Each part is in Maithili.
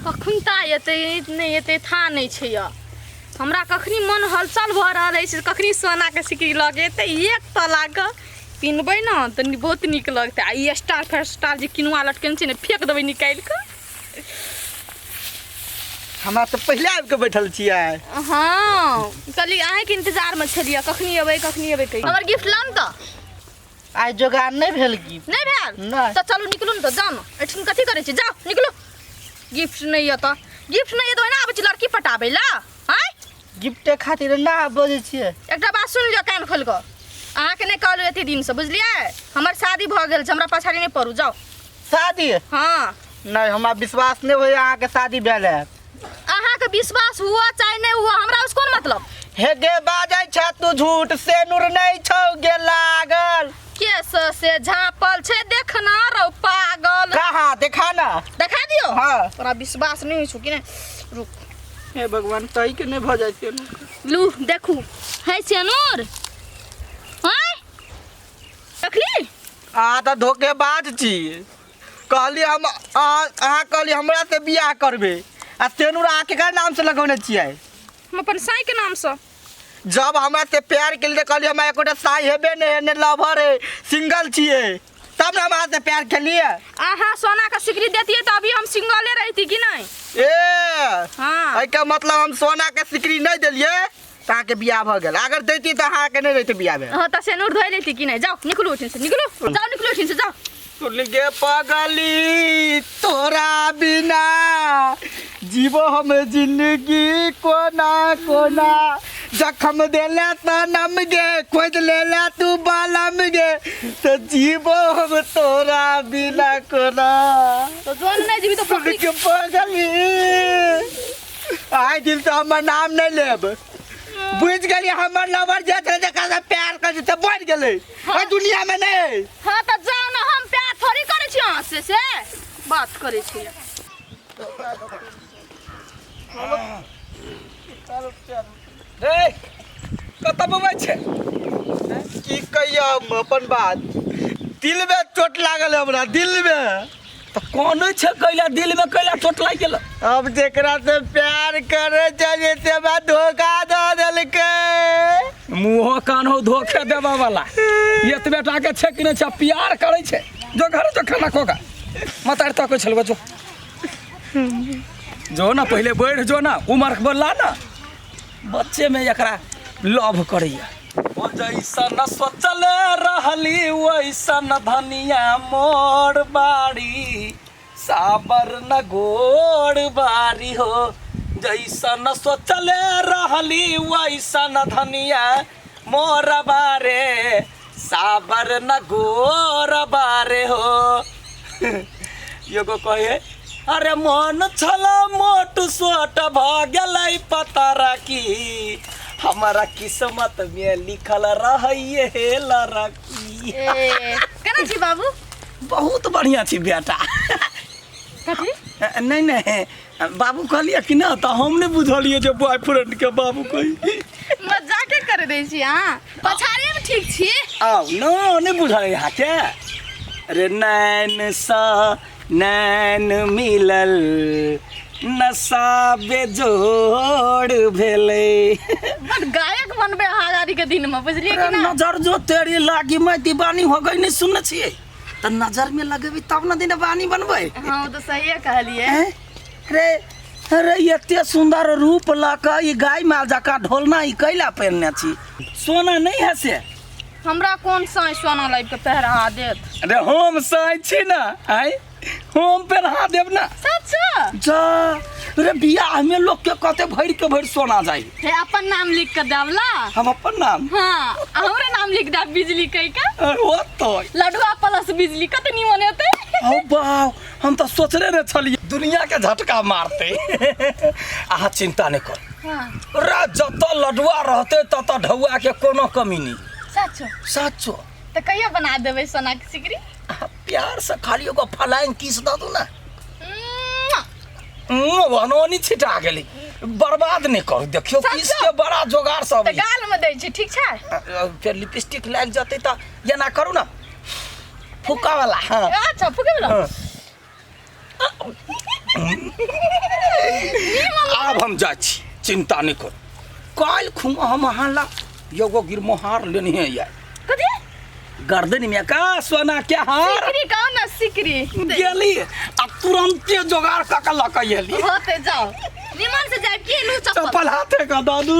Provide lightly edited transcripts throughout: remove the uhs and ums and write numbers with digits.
कखुनता एतै नहि एतै था नहि छै यऽ हमरा कखनी मन हलचल भऽ रहल अछि कखनी सोनाके सिकरी लऽ के एतै एक तलाके पिन्हबै ने तऽ बहुत नीक लगतै आ ई स्टार फेस्टार जे किनुआ लटकन छै ने फेक देबै निकालि कऽ हमरा तऽ पहिले आबि कऽ बैठल छियै। हँ, कहली अहीँके इंतजारमे छलियै, कखनी एबै कखनी एबै कहि। हमर गिफ्ट लाम तऽ। आइ जोगार नहि भेल गिफ्ट। नहि भेल? नहि। तऽ चलू निकलू ने तऽ, जाउ ने, एहिठाम कथी करै छी, जाउ निकलू। गिफ्ट नहि यऽ तऽ, गिफ्ट नहि यऽ तऽ ओहिना आबै छी लड़की पटाबै लए, आँय? गिफ्टे खातिर ना बजै छियै। एकटा बात सुनि लिअ कान खोलि कऽ, अहाँके नहि कहलहुँ एते दिनसँ, बुझलियै? हमर शादी भऽ गेल छै, हमरा पछाड़ी नहि पड़ू, जाउ। शादी? हँ। नहि, हमरा विश्वास नहि होइए अहाँके शादी भेल है। अहाँके विश्वास हुआ चाहे नहि हुआ, हमरा उस कोन मतलब। हे गे, बाजै छ तू झूठ, से नूर नहि छौ गे लागल। केस से झाँपल छै, देखना रौ पागल। कहाँ देखा ना। देखा दियौ? हाँ। तोरा विश्वास नहि होइ छौ कि नहि? रुक। हे भगवान, तही के नहि भऽ जाइ छै। लू देखू, है सेनूर? आँय, देखली? अहाँ तऽ धोखेबाज छी। कहली हम अहाँ, अहाँ कहली हमरा से बियाह करबै, आ सेनूर अहाँ केकरा नाम से लगौने छियै? हम अपन साई के नाम से। जब हमरा से प्यार केली तऽ कहली हमरा एकोटा साई हेबे नहि है, ने लवर है, सिंगल छियै, तब ने हम अहाँ से प्यार केलियै। अहाँ सोना के सिकरी देतियै तऽ अभी हम सिंगले रहिती कि नहि? ए। हाँ। एहिके मतलब हम सोना के सिकरी नहि देलियै तऽ अहाँके बियाह भऽ गेल, अगर दैती तऽ अहाँके नहि रहितै बियाह भेल। हाँ, तऽ सेनूर धोइ लेती कि नहि? जाउ निकलू ओहिठाम से, निकलू, जाउ निकलू ओहिठाम से, जाउ। सुन गे पगली, तोरा बिना जीवो हम जिंदगी कोना कोना, जखम देला सनम गे, खोज लेला तू बालम गे, तो जीवो हम तोरा बिना कोना। तो जोन नहि जीबी तऽ सुन पकड़ी के पगली, आइ दिन से हमर नाम नहीं लेब, बुझ गेलियै? हमर लवर जे छलै जकरा से प्यार करै छै, बढ़ गेलै एहि दुनिया में नहीं। हाँ तऽ जाउ ने, हम प्यार थोड़ी करै छी अहाँ से, से बात करै छी। रे, कतऽ बौआइ छै? की कहिया हम अपन बात, दिल में चोट लागल है हमरा दिल में। तऽ कोन छै कैला दिल में कैला चोट लागि गेल? अब जेकरा से प्यार करे चाहिए से हमरा धोखा दऽ देलकै। मुँहो कान हो धोखे देबऽ वाला, एतबे टा के छै कि नहि छै, प्यार करै छै। जो घर जो, खाना खोगा मतार तक छलबो, जो जो ना, पहिले बढ़ जो ना, उमर बोलला ना, बच्चे में एकरा लव करैया। ओ जैसन सोचले रहली वैसन धनिया मोर बाड़ी, साबर न गोड़ बारी हो। जैसन सोचले रहली वैसन धनिया मोर बारे, साबर न गोर बारे हो। एगो कहे, अरे मन छल मोट सोट, भऽ गेलै पतरा की, हमारा किस्मत में लिखल रहैये हे लड़की। ए, केना छी बाबू? बहुत बढ़िया छी बेटा। कथी? नहीं नहीं, बाबू कहलिए कि ना, तऽ हम नहीं बुझलिए जे बॉयफ्रेंड के बाबू कही। मजाके कर दै छी अहाँ, पछाड़िए मे ठीक छी। आउ न, नहीं बुझल अहाँके? अरे नैन सा नैन मिलल, नशा बेजोड़ भेलै। बड गायक बनबै अहाँ गाड़ी के दिन में, बुझलिए कि ना? नजर जो तेरी लागी, मैं दीवानी हो गई। नहीं सुनने छियै? तऽ नजर में लगेबी तब न दिन बानी बनबै। हाँ, ओ तऽ सहिए कहलिए। हैं? रे अरे, एते सुंदर रूप लऽ कऽ ई गाय माल जकाँ ढोलना ई कैला पहिरने छी? सोना नहीं है से? हमरा कोन साँइ सोना लाबि के पहिरा देत? अरे हम साँइ छी ना, आय हम पहिरा देब ना। सच? जा रे, बियाह में लोग के कते भरि के भरि सोना जाय। हे, अपन नाम लिख के देब ला। हम अपन नाम? हाँ, हमरे नाम लिख देब बिजली कहि के। अरे ओ तो लडुआ प्लस बिजली कते निमन हेतै। ओ बाप, हम तऽ सोचने ने छलियै दुनिया के झटका मारते। अहाँ चिंता नहि करू। हाँ। रे जतऽ लडुआ रहते ततऽ ढौआ के कोनो कमी नहि। सचो? सचो। तऽ कहिया बना देबै सोना के सिकरी? अहाँ प्यार से खाली एगो फलाइन किस दऽ दू ना। वनोनी छिटा गेली, बर्बाद नहि करू। देखियौ, सच? किस के बड़ा जोगाड़ सब तऽ गाल में दै छी, ठीक छै? फेर लिपस्टिक लागि जेतै, तऽ एना करू ना, फूका वाला। हाँ। अच्छा, फूके वाला। हाँ। आब हम जाइ छी, चिंता नहीं कर। काल्हि खुम हम अहाँ ला एगो गिरमोहार लेने है। कथी? गर्दन में का सोना के हार। सिकरी कहू ना, सिकरी। गेली आ तुरंते जोगाड़ कऽ के लऽ के एली। होते जाओ, निमन से जाए के लू चप्पल। चप्पल हाथे का दादू।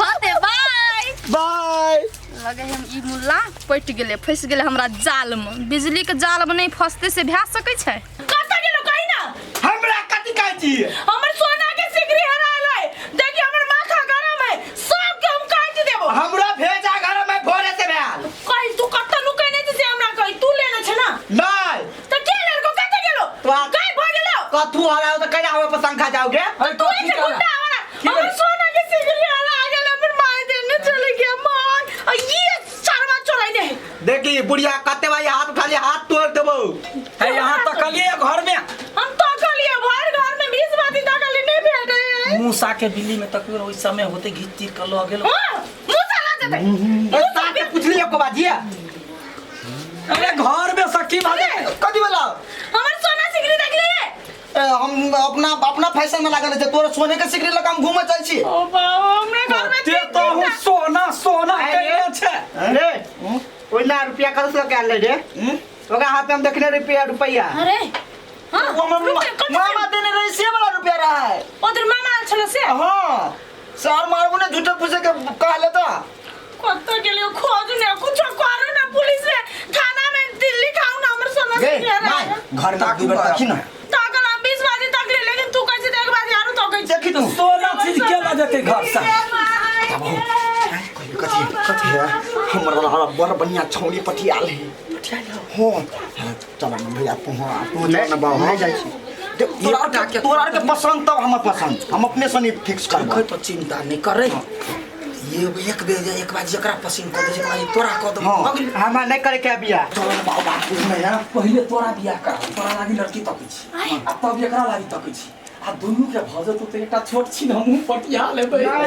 होते, बाय। बाय। लगे हम ई मुल्ला पटि गेलै, फँसि गेलै हमरा जालमे। बिजलीके जालमे नहि फँसतै से भए सकै छै? कतऽ गेलो कही ना। हमरा कथी कहै छी? हमर सोना के सिकरी हरायल है। देखी, हमर माथा गरम है, सबके हम काटि देबो। हमरा भेजा घर में भोरे से भेल। कही, तू कतऽ नुकेने छी से हमरा कही। तू लेने छै ना? नहीं। तऽ के लेलको? कतऽ गेलो? तो गायब भऽ गेलो। कथू हराओ तऽ कैला हमरा पर शंका जाओगे? तू ऐसे गुंडा हमारा। हमर सोना के सिकरी हरा गेल, हमर माय देने चले गया माय, आ ये चारवा चोराइने है। देखी बुढ़िया, कते भाई हाथ उठा लिया, हाथ तोड़ देबो। है यहाँ तक लिए घर में? हम तो कहलिए भर घर में 20 बाती तक कहलिए, नहीं भेटे है। मूसा के बिल्ली में तक ओहि समय होते घीच तीर के लऽ गेल। हां, मुसा ला जेतै। सार के पूछली एको बाजिया। अरे घर में सखी भागे। कथी वाला? हमर सोना सिकरी देखलिए? ए, हम अपना अपना फैशन में लागल छै। तोरा सोने के सिकरी लगा हम घूमे चल छी। ओ बाबा, हमरे घर में ते तो हूँ सोना सोना कइले छै। अरे ओइला रुपया कतऽ से लऽ के आयल रे? ओकरा हाथ में हम देखने रुपया रुपया। अरे हां, वो हमर रुपया कतऽ से? मामा देने रहे से वाला रुपया रहा है। ओ तोर मामा आयल छलो से? हाँ, सर मारबो ने झूठे पूछे के कहले तो। कतऽ गेलियो? खोजू ने, कुछो करू ने, पुलिस रे थाना में दिल्ली खाऊ ना, हमर सोना गे सिकरी हरा माय घर में दू बेर तकी ना। ताकल हम 20 बाजी तक ले, लेकिन तू कैसे देख बाजी आरू तो कैसे देखी तू। सोना चीज के लऽ जेतै घर से? कथी कथी है? हमर वाला हमरा बड़ बढ़िया छौड़ी पटियाल है। हो, चल ना भैया, पहुँच पहुँच ना बाबू। नहीं जाइ छी। देख, तोरा के तोरा के पसंद तब हमर पसंद, हम अपने से नहीं फिक्स करब। तो चिंता नहीं करे, ये एक बेर एक बार जकरा पसंद कर दे, जेकरा तोरा कह दे। हाँ, हमरा नहीं करे के बियाह। चल ना बाबू, बात कुछ नहीं है। पहिले तोरा बियाह कर, तोरा लागी लड़की तकै छी आ तब एकरा लागी तकै छी आ दुनू के भऽ जेतौ तऽ एकटा छोट छिन हमहूँ पटिया लेबै। हाँ,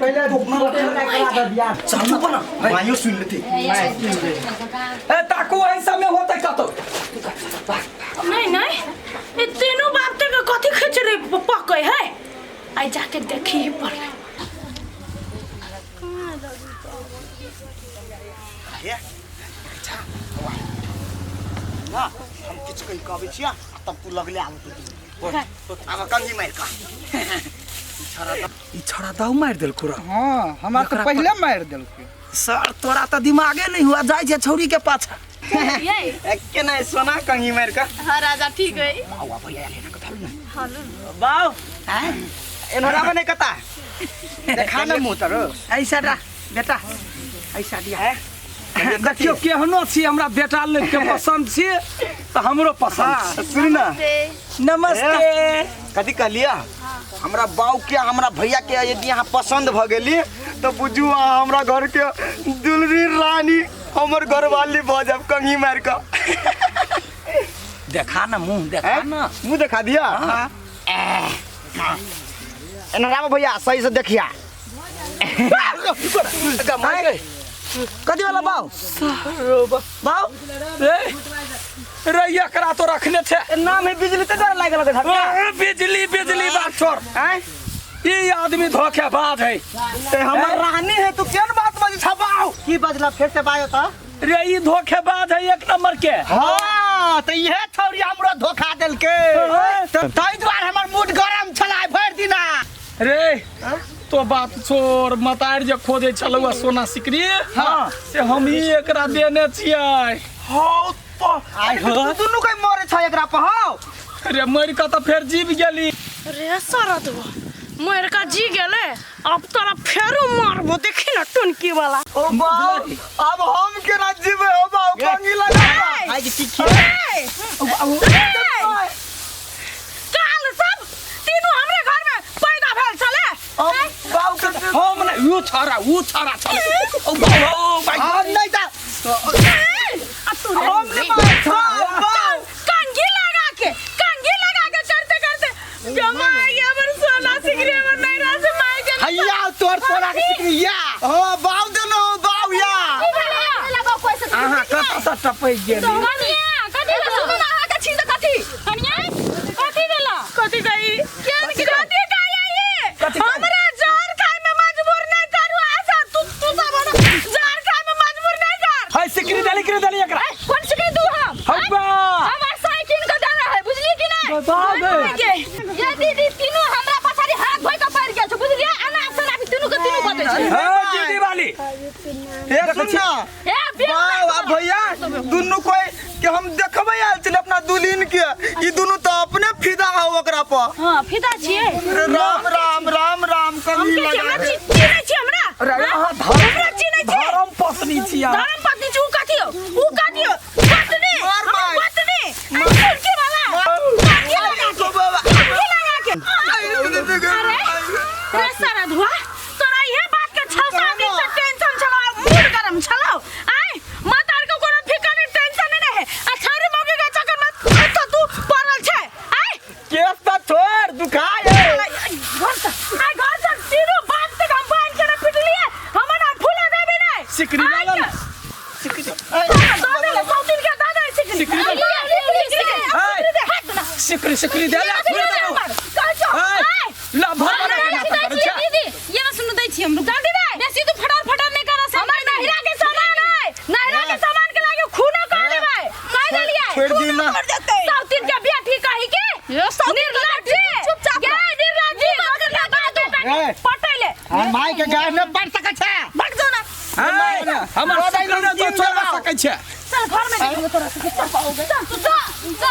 पहिले करा दे बियाह। चल ना बना। माइयो सुन लेती। ए ताकू, एहि समय होतै कतौ। नहीं नहीं, ये तीनों बाप ते के कथी खींच रे पकै है? आई जाके देखी ही पड़ले। ना हम किछु कहि के अबै छियै आ तब तू लगले आब। तू आब कंघी मारि कऽ। ई छड़ा दाऊ मारि देलकौ रे? हाँ, हमरा तऽ पहिले मारि देलकै। सर, तोरा तऽ दिमागे नहीं हुआ, जाइ छै छौरी के पाछा। ये केना है सोना, कंघी मारि कऽ? हाँ राजा, ठीक है। बाबा भैया लेना कथा ना। बाउ। एनोरा में नहीं कता देखा ना मुंह तर। ऐसा डा बेटा, ऐसा दिया है। देखियो केहनो छी, हमरा बेटा लोग के पसंद छी तऽ हमरो पसंद छी। सुन ना। नमस्ते। कथी कहलिया? हमरा बाऊ के हमरा भैया के यदि अहाँ पसंद भ गेली तऽ बुझू अहाँ हमरा घर के दुलरी रानी, हमर घरवाली भऽ जायब। कंघी मारि कऽ। देखा ना, मुंह देखा हैं? ना। मुंह देखा दिया। एना राम भैया, सही से देखिया। कथी वाला बाऊ? बाऊ रे रे, एकरा तो रखने छै। नाम है बिजली तऽ डर लागल झटका। ए, बिजली बिजली बात छोड़। आँय? ई आदमी धोखेबाज है। ते हमर रानी है, तू केहन बात बजै छ बाऊ? की बजला? फेर से बाजो तऽ। रे, ई धोखेबाज है एक नंबर के। हाँ, तऽ इहे छौरी हमरो धोखा देलकै। हाँ। तऽ ताहि दुआरे हमर मूड गरम छलै भरि दिना। रे, तो बात छोड़, मतार जे खोजे छलौ सोना सिकरी। हाँ। से हम ही एकरा देने छियै। हौ तो आइ हो। तू दुनू के मरे छ एकरा पर हौ। रे, मरि कऽ तऽ फेर जीव गेली। रे शरद, मर का जी गेले, अब तोरा फेरो मारबो, देखी ना टुनकी वाला। ओ बाऊ, अब हम केना जीबै? ओ बाऊ, कंगी लगा। आइ की खिया? काल सब तीनू हमरे घर में पैदा भेल छले। हम बाऊ के हम नहि, ऊ छाड़ा, ऊ छाड़ा छलै। ओ बाउ, ओ भाइ। हम नहीं था। आ तू हम नहीं मार बाऊ। कंघी लगा के, कंघी लगा के करते करते जमा गया हमर सोना सिकरी, हमर नैरा से मार के। हैया तोर सोना के सिकरी या। हां, बाऊ देनो बाऊ या। अहाँ कतऽ से टपकि गेली? कनिया, कथी भेल? सुनू ना, अहाँके छी तऽ कथी? कनिया, कथी भेल? कथी कही? केन के कथी खाइए कथी खाइ? हमरा जहर खाए में मजबूर नहीं करू आशा तू तू सब ना जहर खाए में मजबूर नहीं कर हाय सिकरी देली किरी देली एकरा कौन सिकरी दू हम हब्बा हमार साइकिल के दाना है बुझलिए कि नहीं बाबा गे। ये दीदी तीनों हमरा पछाड़ी हाथ धोइ के पड़ गेल छै बुझलिए अनाप शनाप तीनों के तीनों बजै छै हां दीदी वाली हे सुन ना हे वाह वाह भैया दुनू कोई के हम देखबै आयल छलै अपना दुल्हन के ई दुनू तऽ अपने फिदा हो ओकरा पर हां फिदा छिए राम राम राम राम हम कभी के लगा हमरा चिन्है छी हमरा अरे अहाँ धर्म हमरा चिन्है छी धर्म पत्नी छी अहाँ धर्म पत्नी छी उ कथी हो उ कथी हो पत्नी मार हमर मार। पत्नी आ लड़की वाला काठी लगा के काठी लगा के अरे रे सारा धुआ तोरा इहे बात के 6-7 दिन से टेंशन छलो मूड गरम छलो आय मत आर के कोनो फिकर नहीं टेंशन नहीं रहे आ छौरी मौगी के चक्कर में तो तू पड़ल छै आय केस तऽ छोड़ दुखाय घर से आय घर से तीनों बाप तक हम बांध के ना पिटलिए हमर ना फूला देबे नहीं सिकरी आय वाला के- सिकरी दो दे ले सौतीन के दे दे सिकरी सिकरी दे। सिकरी दे हट ना सिकरी सिकरी दे ले सिकरी दे हमर कहै छौ हाय आय ला भर भर के नाटक करै छै दीदी ये ना सुन दै छी हम जल्दी दे बेसी तू फटार फटार नहीं कर हमर नहिरा के सामान है नहिरा के सामान के लागे खूनो कह देबै कह देलियै छोड़ दी ना। सौतीन के बेटी कही के निर्लज्ज चुपचाप गे निर्लज्ज ए। पटैले माय के गाय में पड़ सकै छै भाग जो ना हाय हमर सिकरी ने तो छोड़ा सकै छै चल घर में देखो तोरा के चल पाओगे चल तू जा जा